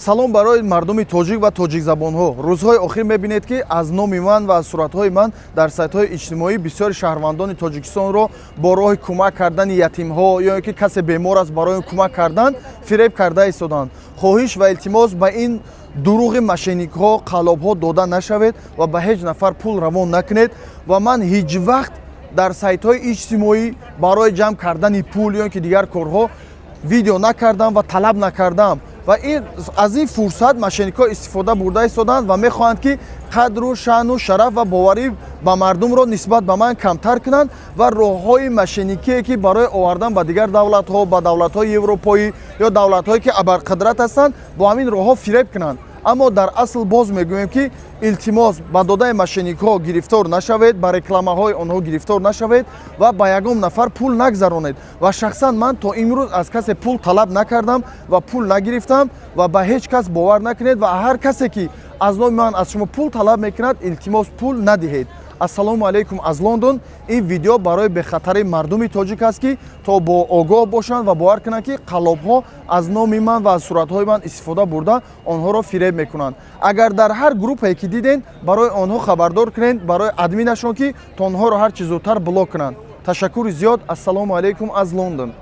Салом барои мардуми тоҷик ва тоҷикзабонҳо. Рӯзҳои охир мебинед, ки аз номи ман ва аз суратҳои ман дар сайтҳои иҷтимоӣ бисёри шаҳрвандони Тоҷикистонро бо роҳи кӯмак кардани ятимҳо ё ин ки касе бемор аст, барои кӯмак кардан фиреб карда истоданд. Хоҳиш ва илтимос, ба ин дурӯғи мошенникҳо, қаллобҳо дода нашавед ва ба ҳеҷ нафар пул равон накунед. Ва ман ҳеҷ вақт дар сайтҳои иҷтимоӣ барои ҷамъ кардани пул ё ин ки дигар корҳо видео накардам ва талаб накардам. Ва ин аз ин фурсат мошенникҳо истифода бурда истоданд ва мехоҳанд, ки қадру шаъну шараф ва боварӣ ба мардумро нисбат ба ман камтар кунанд ва роҳҳои мошенникие, ки барои овардан ба дигар давлатҳо, ба давлатҳои европоӣ ё давлатҳое, ки абарқудрат ҳастанд, бо ҳамин роҳҳо фиреб кунанд. Аммо дар асл боз мегӯем, ки илтимос, ба додаи мошенникҳо гирифтор нашавед, ба рекламаҳои онҳо гирифтор нашавед ва ба ягон нафар пул нагзаронед. Ва шахсан ман то имрӯз аз касе пул талаб накардам ва пул нагирифтам. Ва ба ҳеҷ кас бовар накунед ва ҳар касе, ки аз номи ман аз шумо пул талаб мекунад, илтимос, пул надиҳед. Ассалому алайкум аз Лондон. Ин видео барои бехатари мардуми тоҷик аст, ки то бо огоҳ бошанд ва бовар кунанд, ки қаллобҳо аз номи ман ва аз суратҳои ман истифода бурда, онҳоро фиреб мекунанд. Агар дар ҳар группае ки диден, барои онҳо хабардор кунед, барои админашон, ки то онҳоро ҳар чӣ зудтар блок кунанд. Ташаккури зиёд. Ассалому алайкум аз Лондон.